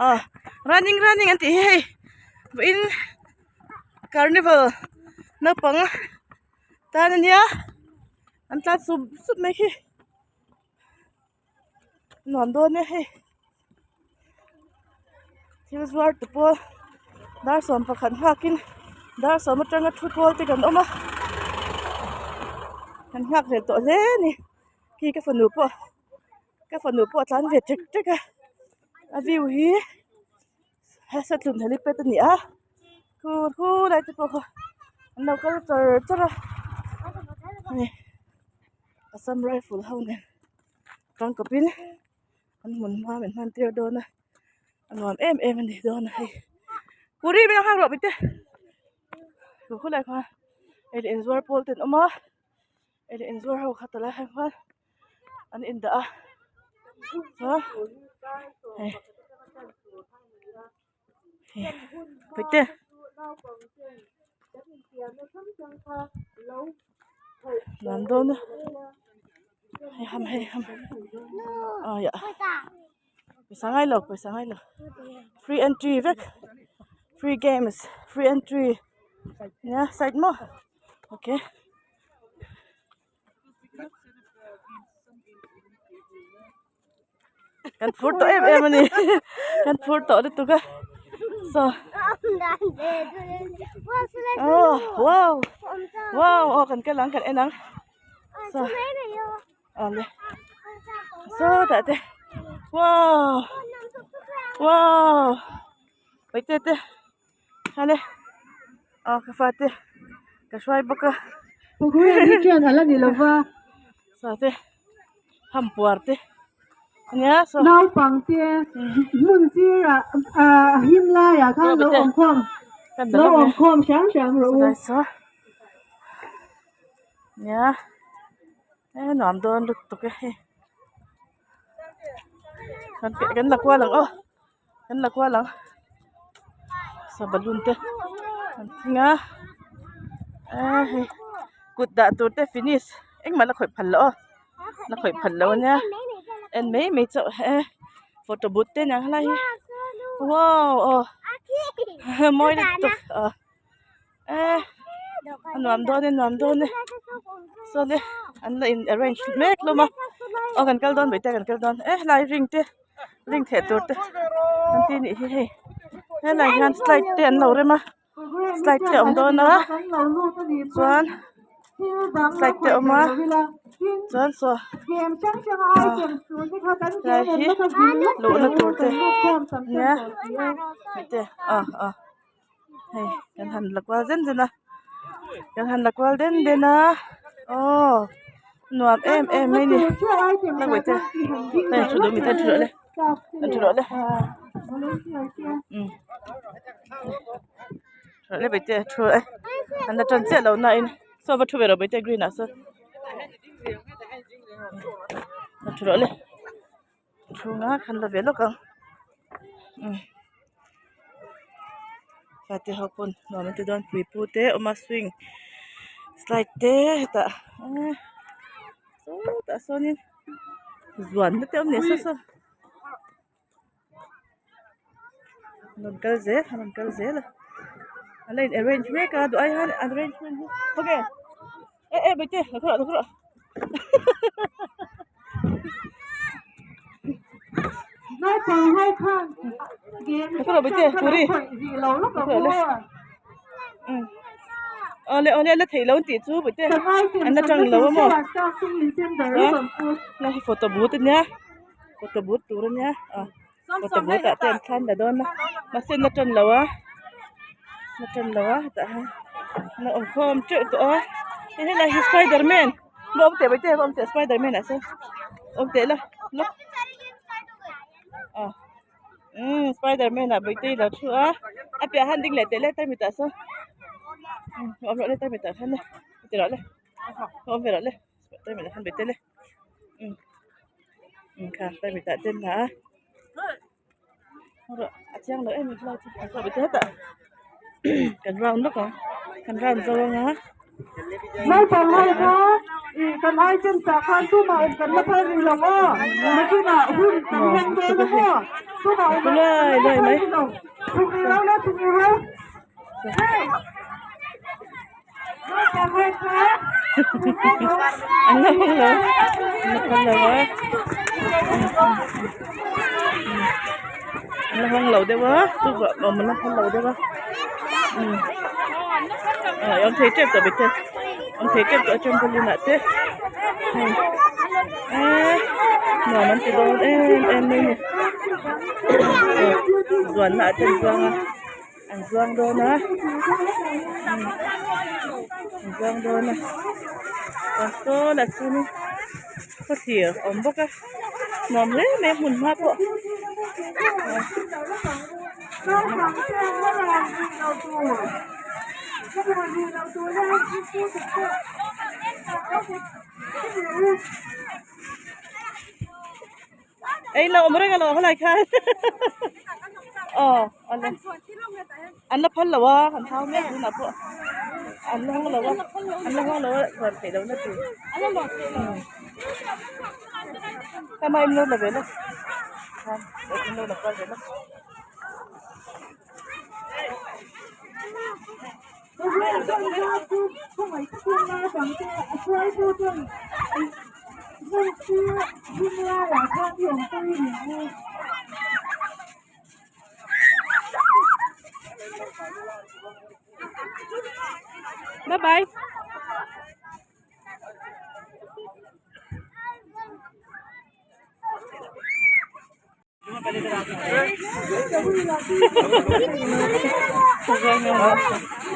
Aw running running an tih hi hei vawiin carnival naupang tan ania an tlan sup sup mai khi nuam dawn e hei thil zuar te pawh dar 11 nghakin dar 10 atanga thu pawl te kan awm a kan nghak hlel tawh hle a ni khi ka fanu pawh ka fanu pawh a tlan ve ṭek ṭek a a view hi Satlun helipad a ni a khu khu lai te pawh khaw an lo kal char char a hei Assam rifle ho nen tangkawpin an hmun hma min hman tir dawn a a nuam em em a ni dawn a hei kuri min lo nghak rawh mite khu khu lai kha ei leh inzuar pawl te an awm a ei leh inzuar ho kha tilai ah khuan an indah a chuan hei paite. Nuam dawn a hei ham hei ham aia pawisa ngai lo pawisa ngai lo free entry vek free games free entry nia side maw okay. Kan phur tawh em em a ni kan phur tawh lutuk a saw oh wow wow aw kan kal ang kan en ang saw awle sawtah te wow wow paite te Hale aw ka fate ka hruai bawk a Programme hi a la ni lova. Sate ham puar te ania saw Naupang te hmun sirah ah him laiah khan lo awm khawm lo awm khawm hram hram rawh u. Nia e nuam dawn lutuk e hei kan la kual ang aw. Kan la kual ang saw balloon te an thing a eee hei kut dah tur te finish engmah la khawih phal loh aw la khawih phal loh ania en mai mai chauh e photo booth te aniang helai hi wow aw mawi lutuk aw eee a nuam dawn e nuam dawn e saw le an la in arrange mek hlawm a aw kan kal dawn mai te kan kal dawn e helai ring te ring theh tur te an ti anih hi hei helai hian slide te an lo rem a slide te a awm dawn a chuan slide te a awm a chuan saw helai hi luhna tur te nia hei te ah ah. Hei kan han la kual zen zen a kan han la kual den den a aw nuam em em mai a ni la buai che hei thu duh mi te an thu rawh le an thu rawh le um thu rawh le bai te thu e an la tan chiah lo na in saw va thu ve rawh bai te green ah sawn thu rawh le. Chhunga kan la ve lawk ang umm fate ho pawn nuam an ti dawn puipu te a awm a swing slide te hetah eee sawtah sawnin zuan na te a awm leh saw saw an rawn kal zel an rawn kal zel a an la in arrange mek a duh ai hian arrangement hi khawnge eh eh bawihte lo kal rawh lo kal rawh. Naupang ho khan game Lo kal rawh bawihte puri rih lo lawk ang Lo aw. Awle awle la theih lo an tih chu bawihte an la tang lo a maw na hi photo booth ania photo booth tur ania ah photo booth ah te an thlan la dawn a mahse an la tan lo a la tan lo a hetah hian an la awm khawm teuh tawh a hei helai hi spiderman va awm teh bawihte va awm teh spiderman ah sawn awm teh la la ah umm spiderman ah bawihte hi lo thu a a piah han ding leh teh le tarmit ah sawn umm awm rawh le tarmit ah khan le ti rawh le awm ve rawh le tarmit ah khan bawihte le umm umm kha tarmit ah ten la a. A chiang lo em em lai chu kan pawh bete hetah kan round lawk ang kan round zo anga. Naupang ho kha. Ih kan items ah khan tumah awm kan la phal rih lo aw nakinah hun kan hmang dawn a maw tumah awm kan la phal rih lo chhuk rih lo le chhuk rih lo hey naupang ho kha An la hawng lo an la phal lo a an la hawng lo deuh a chuvah awm an la phal lo deuh a ah awm thei tep tawh bete awm thei tep tawh a trampoline ah te hei eee nuam an ti dawn em em mai a ni zuan na ah te an zuang a an zuang dawn a an zuang dawn a chuan saw lah chuanin khawthlir a awm bawk a nuam hle mai a hmun hma pawh. Ei lo awm reng alo helai khan aw awle an la phal lo a an hau mek tunah pawh an la hawng lo a an la hawng lo a chuan theih lohna tur tama in lo la ve lawk khan in lo la kual ve lawk. Bye bye.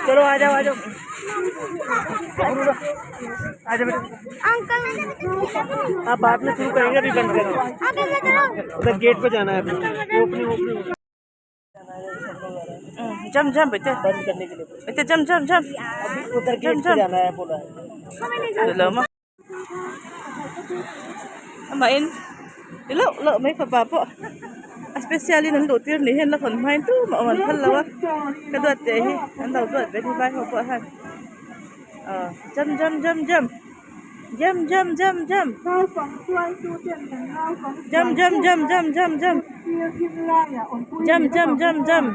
चलो आ जाओ आ जाओ आ जाओ बेटा। आप बाद में शुरू करेंगे अभी बंद करेंगे उधर गेट पे जाना है अभी opening opening Jump jump बेटे बंद करने के लिए बेटे jump jump jump अभी उधर गेट पे जाना है बोला है Được mà. Ama in lo lo mai fapa pawh a special in an luh tir ni hian la hawn hmain tu mah awm an phal lo a ka duat teh hi an lo duat ve hi vai ho pawh hian ah jump jump jump jump jump jump jump jump jump jump jump jump jump jump jump jump jump jump.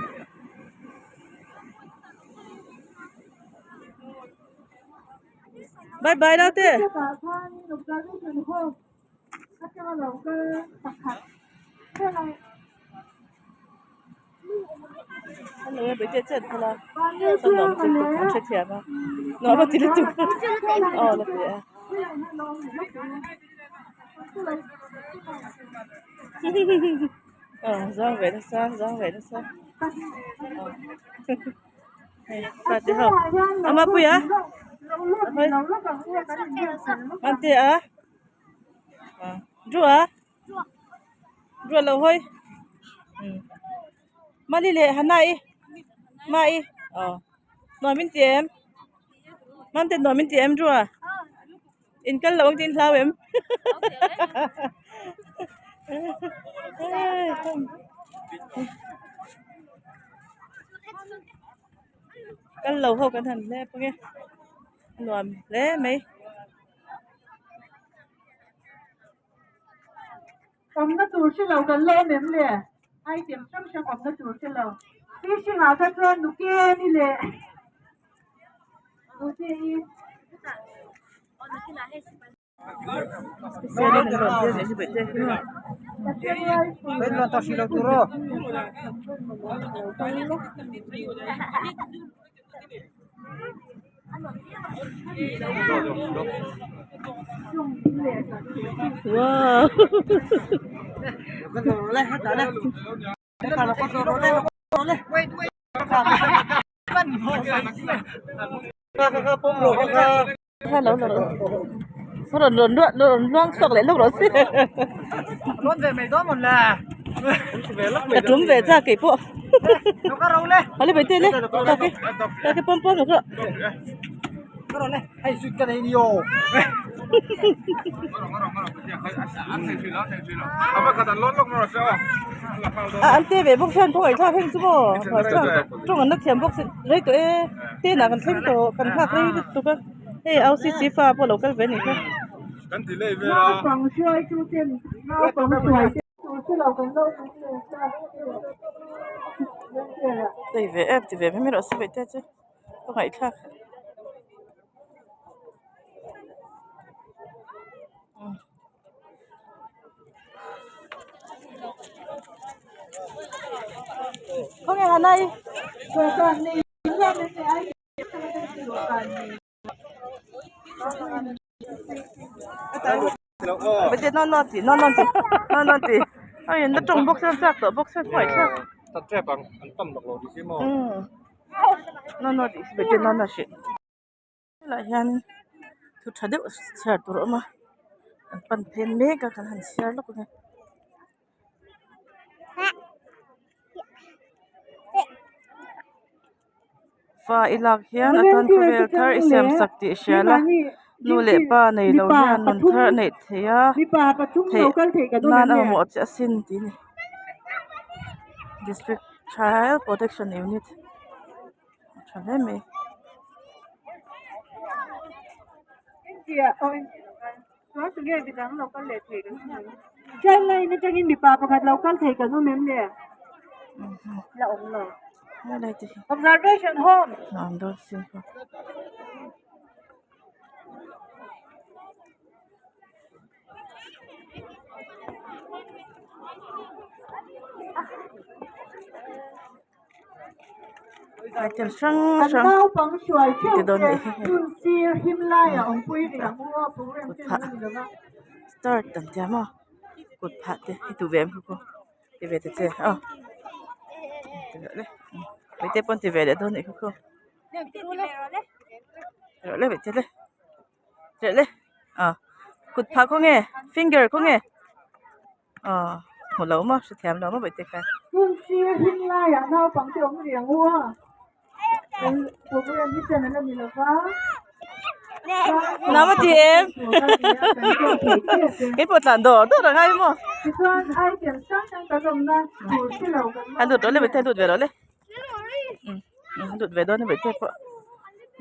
Bye bye naute. Hello bete chen khala chuan nuam ti lutuk an hrethiam a nuam a ti lutuk aw la ti a aw zang ve nasa zang ve nasa hei fate ho ama puia mante a dua dua lo hawi mali leh hanai mai aw nuam in ti em mante nuam in ti em dua in kal loh ang tih in hlau em kal lo ho kan han hlep ange nuam hle mai. Awmna tur hre lo kan la awm em le? Item hrang hrang awmna tur hre lo. Fishing ah kha chuan nuke ni leh nuke i. Wow. Ka tum ve chak kei pawh hale bai te le ta ke pawm pawm rawh a an te ve bawk hian khawngaih thlak heng chu maw tawng an la thiam bawk si rei tawh e te nah kan thleng tawh kan nghak rei lutuk a. Hei au si si fa pawh lo kal ve anih kha. Naupang hruaitu ten naupang hruai te tur chu lo kan lo hmu ve ta. Tei ve em ti ve mai mai rawh se vaih te chu ka ngaihthlak. Khawnge Hanai? No no ti no no ti no no ti ai na tawng bawk chuan chak tawh bawk chuan khawngaih thlak no no tih hi no no hrih helaiah hian thu tha deuh chhiar tur a awm a an pan phei mek a kan han chhiar lawk ang e. Fa i lak hian a tan khawvel thar i siam sak tih hria la nu leh pa nei lo hian nun thar a neih theih a theih nan a mamawh che asin tih a ni district child protection unit a tha hle mai. Item hrang Kan hrang naupang hruai ti theuh dawn te nih hi hei hun sir him laiah awmpui rih ang u a program kut ten phah a ni lova. start an tia maw kut phah te hi duh ve em kha khaw ti ve ta che aw ti ve le mite pawn ti ve leh dawn nih kha khaw rawh le mite le rawh le ah kut phah khaw nge finger khaw nge. Aw hmu lo maw hrethiam lo maw bawihte kha. Hmun sir him laiah naupang te awm rih ang u a, kan program hi chen a la ni lo va. Nama ti em? Kei pawh tlan dawr dawr a ngai maw? Tichuan item hrang hrang kan awmna tur si lo kan A lut rawh le bawihte lut ve rawh le. Lut ve dawn e bawihte pawh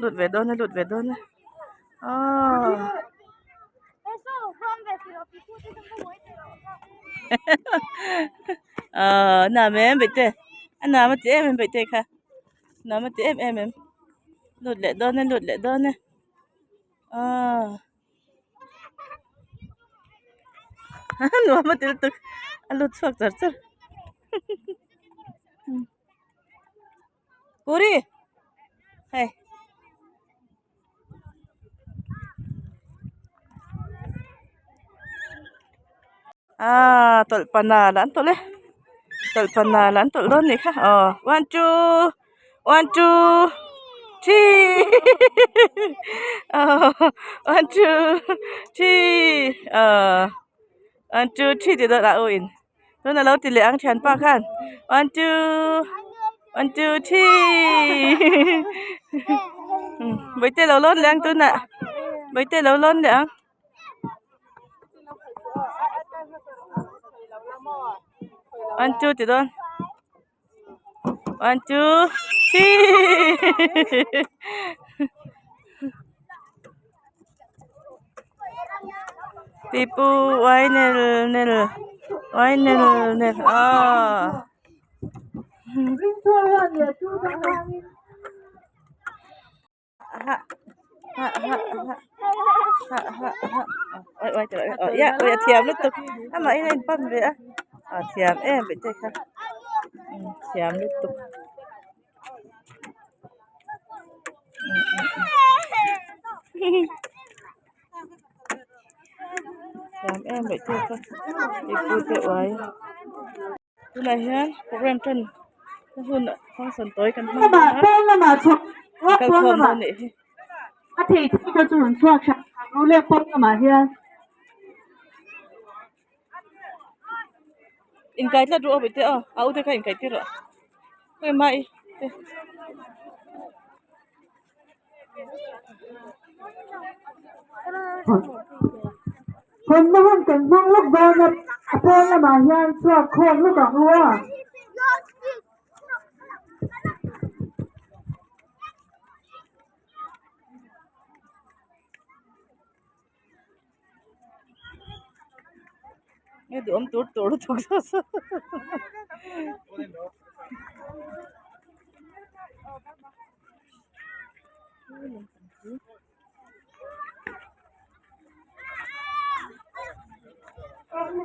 lut ve dawn e lut ve dawn e. Aw. Aw nam em bawihte a nam a ti em em bawihte kha nam a ti em em em lut leh dawn e lut leh dawn e aw nuam a ti lutuk a lut chhuak char char Puri hei. Ah tawlh pana lah an tawlh e tawlh pana lah an tawlh dawn nih kha aw one two one two three aw one two three aw one two three tih dawn ah u in. Tuna lo ti leh ang thianpa khan one two one two three bawihte lo lawn leh ang tunah bawihte lo lawn leh ang. One two ti dawn one two three Pipu uai nel nel uai nel nel aw. Ha ha ha ha ha ha ha oi oi tawh aw ia oi a thiam lutuk amah in a in pan ve a a thiam em mai te kha thiam lutuk. Thiam em mai te kha pipu te uai tunah hian program tan na hun function tawi kan hmang dawn a kal khawm dawn anih hi. A thei thei te chu rawn chhuak hram ru leh pawn lamah hian. Inkai tlat ru aw bawihte aw a ute kha inkai tir rawh khawi mai te. Hawnna hun kan hmang lawk dawn a a pawn lamah hian chhuak khawm lawk ang u a. duhawm tur tur lutuk saw saw.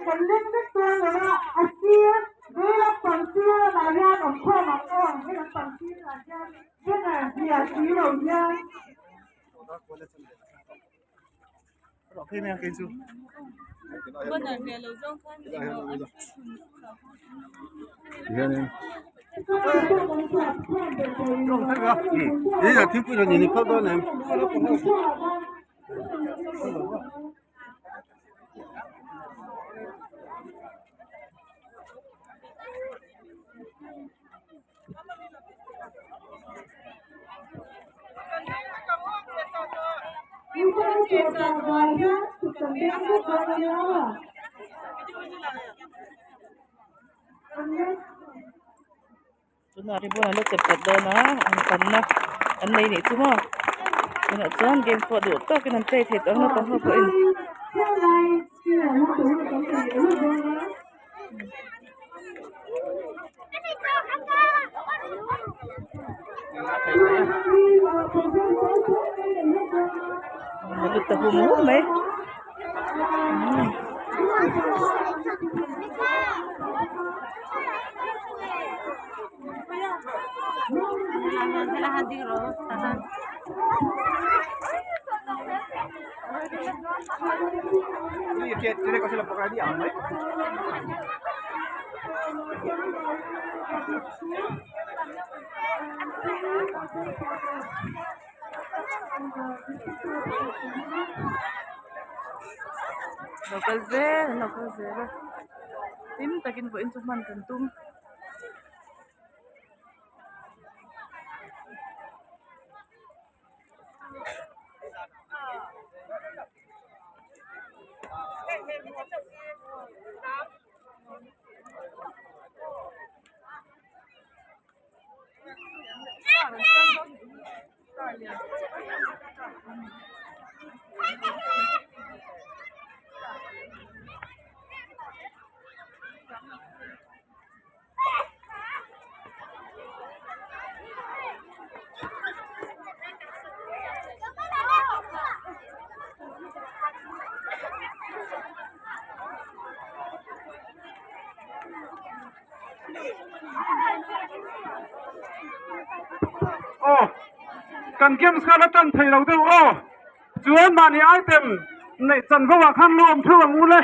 Kan leng vek dawn lo a, a sir veilam pang sir lamah hian awm khawm ang aw ang veilam pang sir ah hian banner hliah si lo hian. Tunah ribbon an la chep chat dawn a an tamna an nei nih chu maw tunah chuan game pawh duh tawkin an play thei tawh ang naupang ho pawhin. A lut ta hum hum mai. Lo kal zel an lo kal zel a hlim takin vawiin chu hman kan tum. Aw kan games kha la tan thei lo deuh aw chuan mahni item neih chanvo ah khan lu awm theuh ang u le.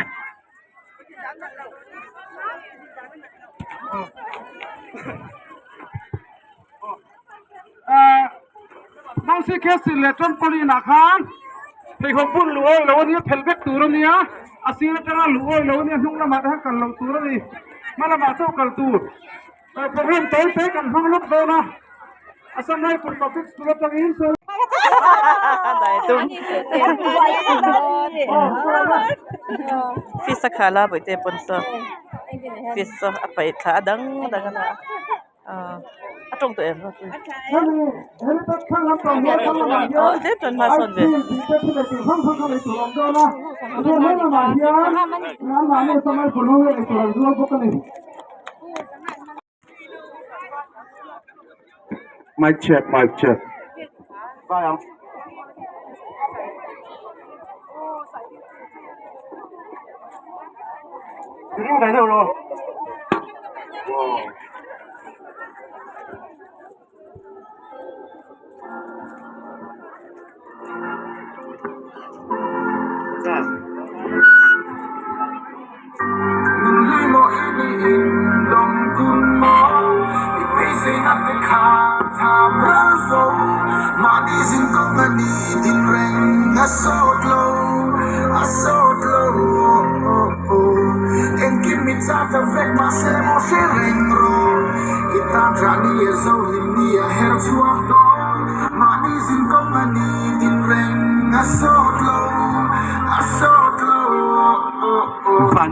Mangsi Castle leh trampoline ah khan pheikhawk bun luh awih lo ania phelh vek tur ania a sir atanga luh awih lo ania hnung lamah te khan kal loh tur ani hma lamah chauh kal tur program tawi te kan hmang lawk dawn a Assam Rifle Public School atangin sawi Fish a khal a bawihte pawn saw fish saw a paih thla a dang dang a a tawng tawh em aw tlem chuan hma sawn ve. Mic check, mic check.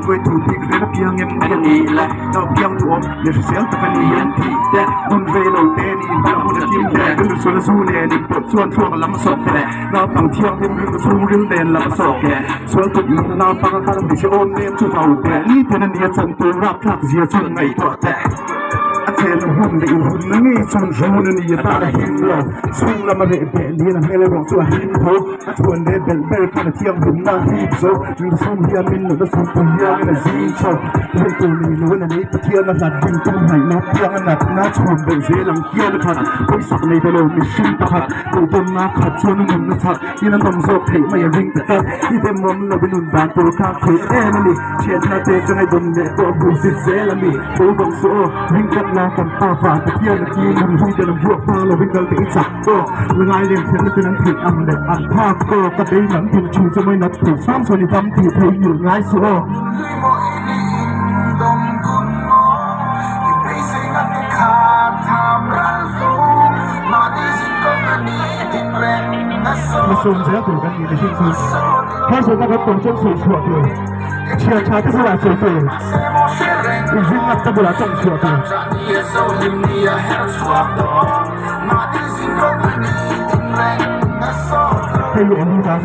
Tuai tur bik reng apiang em ni a nih le? Nau piang duhawm leh hrisel tak a ni em tih te, hun rei lo te ni hmel hun a thim te, rilru sual a zu nen in pawh chuan thluak a lam a sawk te, naupang thianghlim rilru chhungril nen lam a sawk e, sual kut nuna naupang a kal hmeichhe awm nem chu vau te, ni ten a nia chan tur rapthlak zia chu ngaihtuah te. A chenna hun leh inhunna ngei chuan run a ni a tan a him lo, chhung lama reh beh niin a hmel erawh chu a him tho. A chhuan leh belh ber khan a thianghlimna a hlip zo, rilru hian min nuna chhungpui hiangin a zing chho. Rin tur nei lo in a nei Pathian a hlat rin tum hnaihna piang a natna chhun belh zel ang hian a khat. Pawisak nei ta lo mihring pakhat duhdawmna khat chuan a nunna chak in a nawm zawk theih mai a ring ta tlat. I demawm lo i nun dan tur kha khawih em a ni. Thianna te ka ngaidawm leh pawh a bul zit zel a ni. Bo bang suh aw, ring tlat la kan pa vang Pathian a ti nun hlui ten an buak hma lo in kal te i chak. Aw, lungai lem thiamna ten an theih ang leh an phak aw, ka bei lam thil thu chu mai nat thei chhang chuan i dam tih theih nghilh ngai suh aw. Hmasawm zel tur kan nih mihring chu harsatna kan tawng chuan sawi chhuah tur, thian tha te bulah sawi tur, inzirna te bulah tawng chhuah tur. Hei hi eng a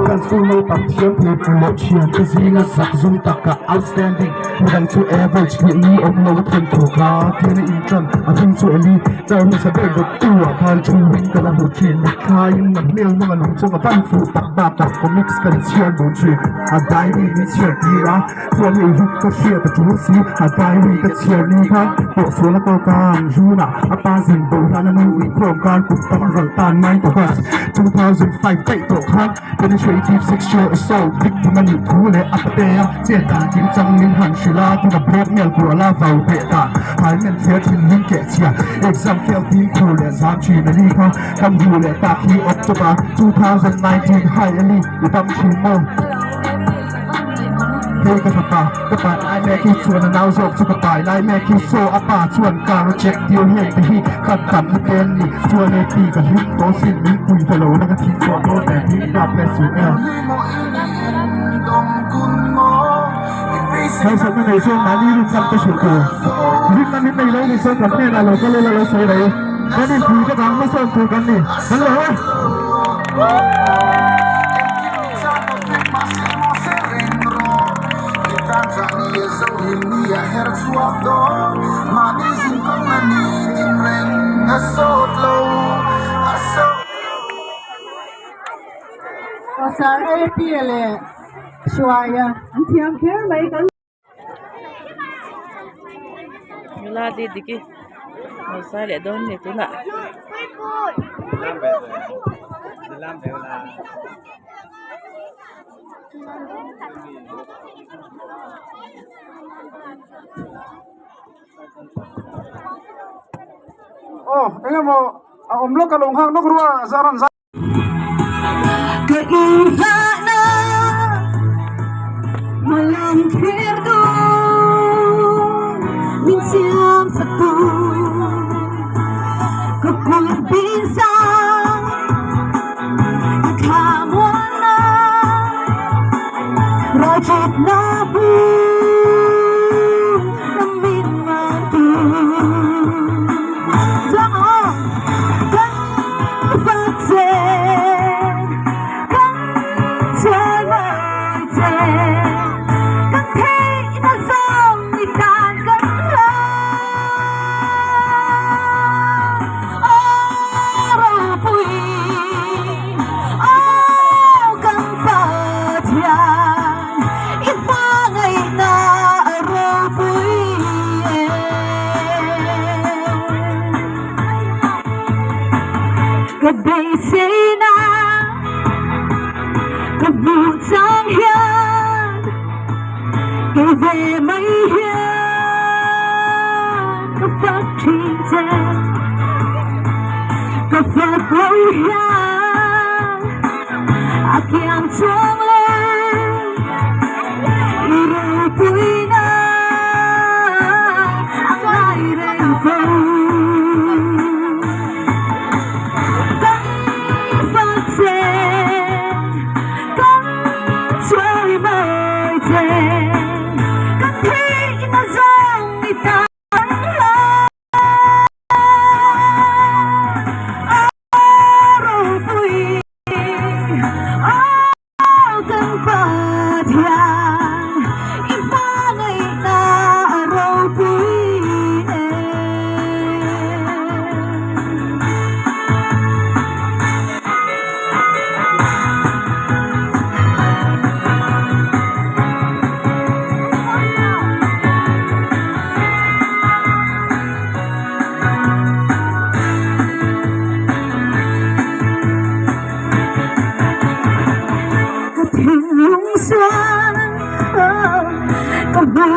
Kan school naupang thiam thei phu leh thian te zinga zak zum taka outstanding midang chu average tih ni awm lo a thlen thu kha tian a intran a hming chu Eli char hmasa ber dawt tu ah khan thu in ka la hmu thin mithlaiin a hmel hmang a lung chuang a van fuh tak bakah comics kan chhiar dun thin a diary min chhiar tir a. Chuan hei hi ka hriat a tul si, a diary ka chhiar ni khan pawhsual a tawk a, ang June-ah a pa zin bo hlan a nu inkhawm khan kum tam ral tan 9 August 2005 daih tawh khan penetrative sexual assault victim a nih thu leh a patea chet dan kim chang min han hrilh a, tuna blackmail kual a vau beh dan haimen thler thinlung keh chhia exam fail tim khur leh zam thin a ni kha kan hmuh leh tak hi October 2019 hai a ni i dam thin maw? Hei ka fapa, ka pai lai mek hi chuan a nau zawk chu ka pai lai mek hi saw a pa chuan car a check tir heng te hi khat tam na te an ni chuan e pi ka hlim tawh sin min pui ta lo na ka thing tawh dawn teh hi God bless you el. Harsatna nei chuan mahni rinchang te hrilh tur. Rinna min nei lo ni chuan kan hnenah lo kal ila lo sawi rei. Kan inpui vek ang hmasawn tur kan ni. Kan lo e. Pasar AP leh Hruaia an thiam kher mai kan. Nula di diki lo zai leh dawn ni tunah. Aw engemaw a awm lawk a lo nghak nawk rua a zar an zai.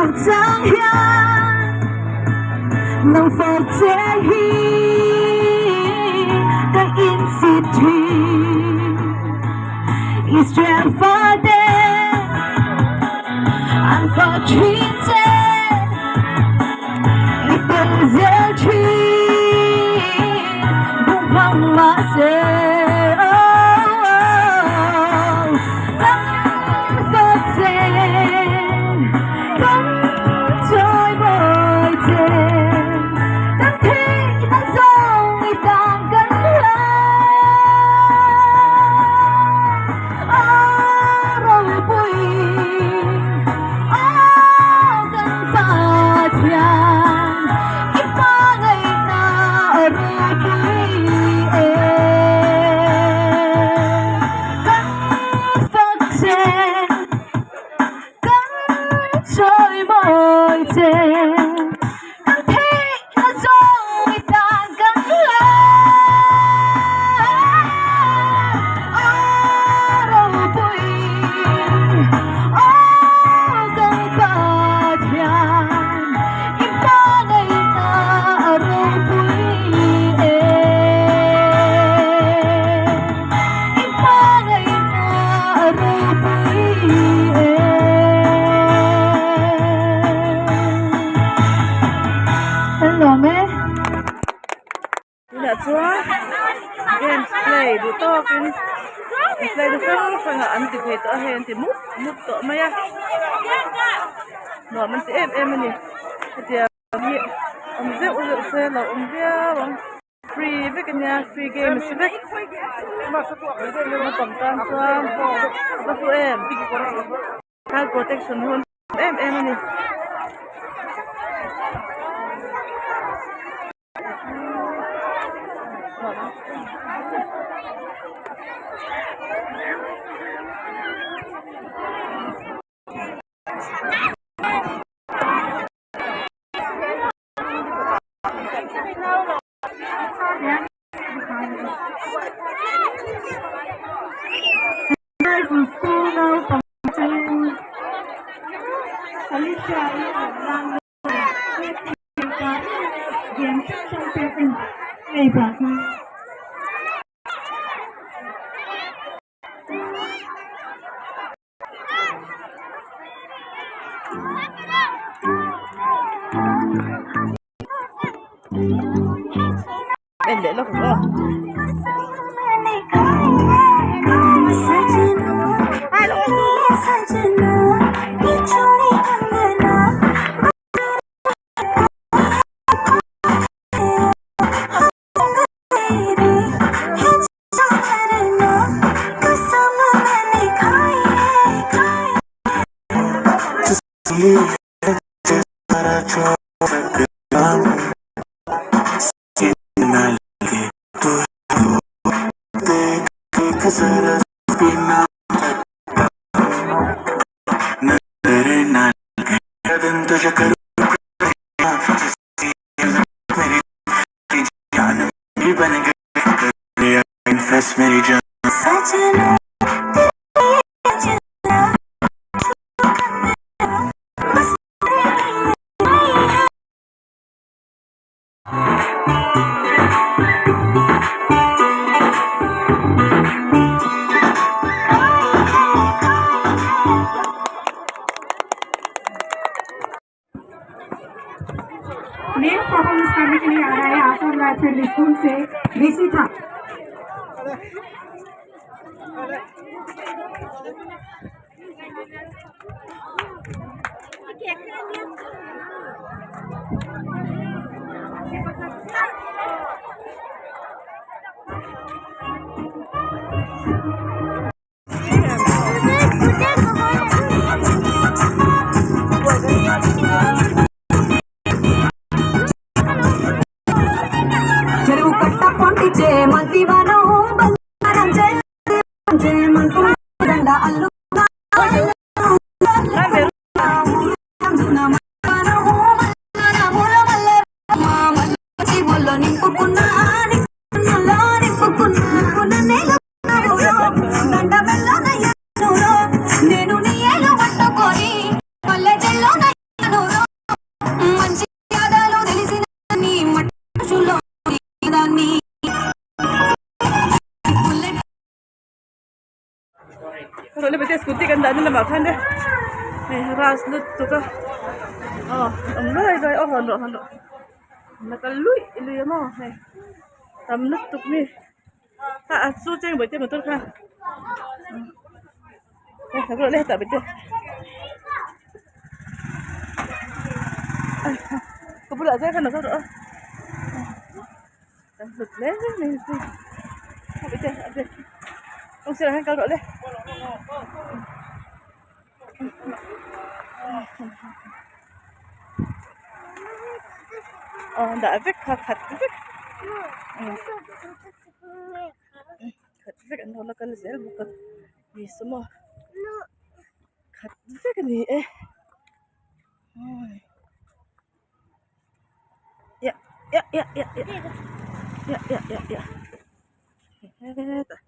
hmuh chang hian Nang fak che hi ka insit thin Israel fate an fak thin che I tel zel thin bung phang mahse oh Kan fak che kan chawi mawi che Kan theihna zawng i tan kan hla A ropui aw kan Pathian i hmangaihna a ropui e Kan fak che kan chawi mawi che Kan theihna zawng i tan kan hla A ropui aw kan Pathian i hmangaihna a ropui e I hmangaihna a ropui e. Kan lawm e. Tunah chuan games play duh tawkin an play na hrang hrang ah an ti thei tawh a hei an ti mup mup tawh mai a nuam an ti em em a ni hetiang hi awm zeuh zeuh se lo awm viau ang free vek ania free games vek naupang tan chuan a hlu em child protection hun em em a ni. En leh lawk ang aw. Next performance करने के लिए आ रहा है Assam rifle school से Rishita. dahna lamah khan e hei grass lutuk a aw awm luai luai aw hawn rawh hawn rawh la kal luih luih a maw hei tam lutuk mi a a chu cheng bawihte motor kha le hetah bawihte ka bulah zai khan a kal rawh a. Kan hlut hle mai a ni kawng sirah hian kal rawh le aw dah vek kha khat vek khat vek an lo la kal zel bawk a ni saw maw khat vek a ni e. Ya ya ya ya ya ya ya ya ya hetah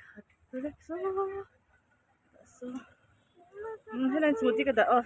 khat vek saw saw helai scooty ka dah aw.